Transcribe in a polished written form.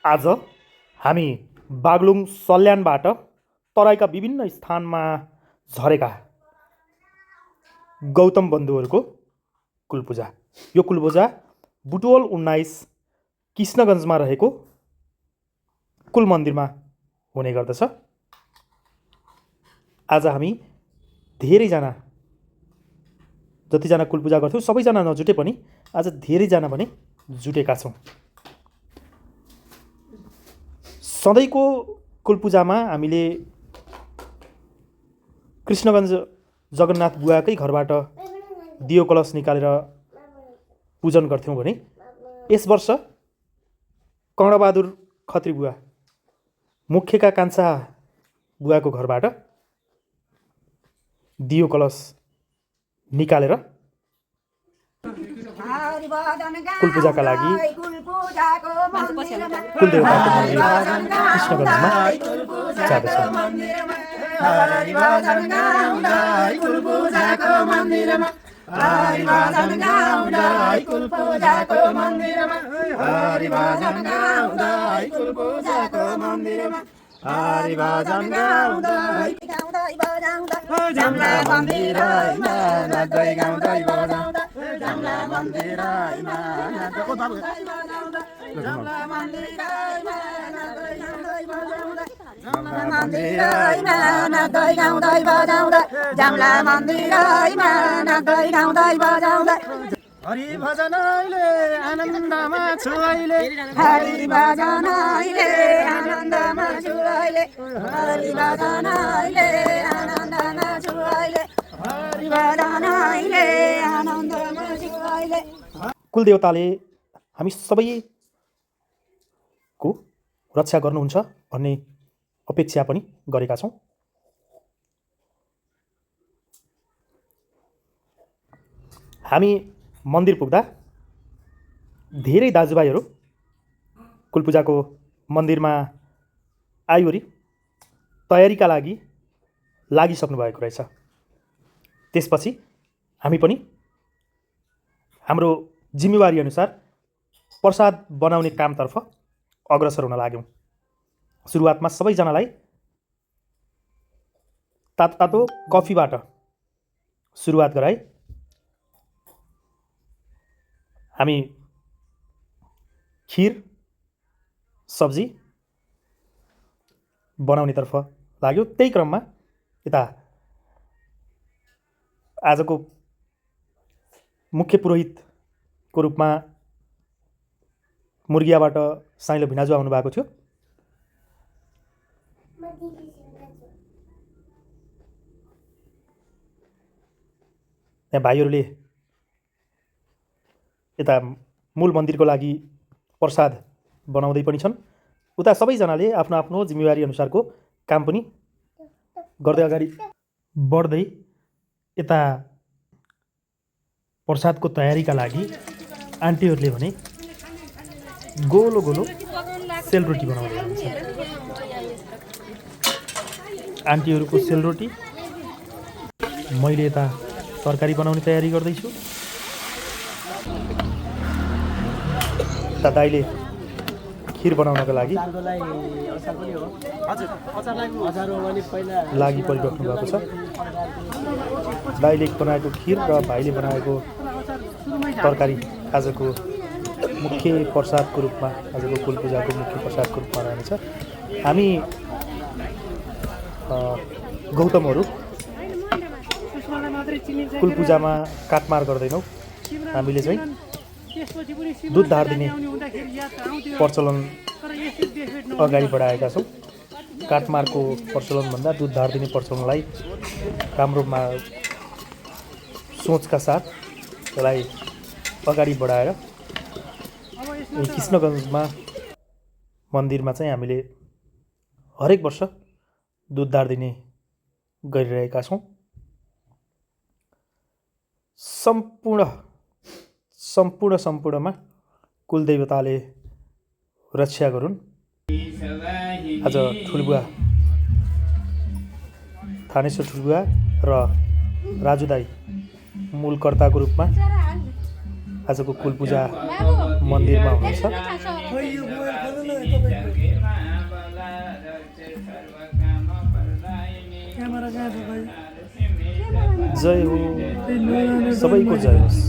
आज हामी बागलुङ सल्यानबाट तराईका विभिन्न स्थानमा झरेका गौतम बन्धुहरूको कुलपूजा। यो कुलपूजा बुटवल 19 कृष्णगञ्जमा रहेको कुल मन्दिरमा हुने गर्दछ। आज हामी धेरैजना, जतिजना कुलपूजा गर्थ्यौँ सबैजना नजुटे पनि आज धेरैजना पनि जुटेका छौँ। सधैँको कुलपूजामा हामीले कृष्णगञ्ज जगन्नाथ बुवाकै घरबाट दियो कलश निकालेर पूजन गर्थ्यौँ भने यस वर्ष कर्णबहादुर खत्री बुवा मुख्यका कान्छा बुवाको घरबाट दियो कलश निकालेर कुलपूजाका लागि कुलदेवताको मन्दिर कृष्णगञ्जमा जाँदैछ। जमला मन्दिरमा नाच्दै गाउँदै बजाउँदा जमला मन्दिरमा जमला मन्दिरमा नाच्दै गाउँदै बजाउँदा जमला मन्दिरमा नाच्दै गाउँदै बजाउँदा हरि भजन अहिले आनन्दमा छु अहिले हरि भजन अहिले आनन्दमा छु अहिले हरि भजन अहिले आनन्दमा छु अहिले हरि भजन अहिले आनन्दमा छु अहिले। कुलदेवताले हामी सबैको रक्षा गर्नुहुन्छ भन्ने अपेक्षा पनि गरेका छौँ। हामी मन्दिर पुग्दा धेरै दाजुभाइहरू कुलपूजाको मन्दिरमा आइवरी तयारीका लागि लागिसक्नु भएको रहेछ। त्यसपछि हामी पनि हाम्रो जिम्मेवारी अनुसार प्रसाद बनाउने कामतर्फ अग्रसर हुन लाग्यौँ। सुरुवातमा सबैजनालाई तातो तातो कफीबाट सुरुवात गराए। हामी खिर सब्जी बनाउनेतर्फ लाग्यो। त्यही क्रममा यता आजको मुख्य पुरोहितको रूपमा मुर्गियाबाट साइलो भिनाजु आउनु भएको थियो। यहाँ भाइहरूले यता मूल मन्दिरको लागि प्रसाद बनाउँदै पनि छन्। उता सबैजनाले आफ्नो आफ्नो जिम्मेवारी अनुसारको काम पनि गर्दै अगाडि बढ्दै यता प्रसादको तयारीका लागि आन्टीहरूले भने गोलो गोलो सेलरोटी बनाउँदै हुनुहुन्छ। आन्टीहरूको सेलरोटी, मैले यता तरकारी बनाउने तयारी गर्दैछु। दाइले खिर बनाउनको लागि परिराख्नु भएको छ। दाइले बनाएको खिर र भाइले बनाएको तरकारी आजको मुख्य प्रसादको रूपमा, आजको कुलपूजाको मुख्य प्रसादको रूपमा रहनेछ। हामी गौतमहरू कुलपूजामा काटमार गर्दैनौँ। हामीले चाहिँ दुध धार दिने प्रचलन अगाडि बढाएका छौँ। काटमारको प्रचलनभन्दा दुध धार दिने प्रचलनलाई राम्रोमा सोचका साथ यसलाई अगाडि बढाएर कृष्णगञ्जमा मन्दिरमा चाहिँ हामीले हरेक वर्ष दुध धार दिने गरिरहेका छौँ। सम्पूर्णमा कुलदेवताले रक्षा गरून्। आज ठुलबुवा थानेश्वर ठुलबुवा र राजु दाई मूलकर्ताको रूपमा आजको कुलपूजा मन्दिरमा हुनेछ। जय हो सबैको जय होस्।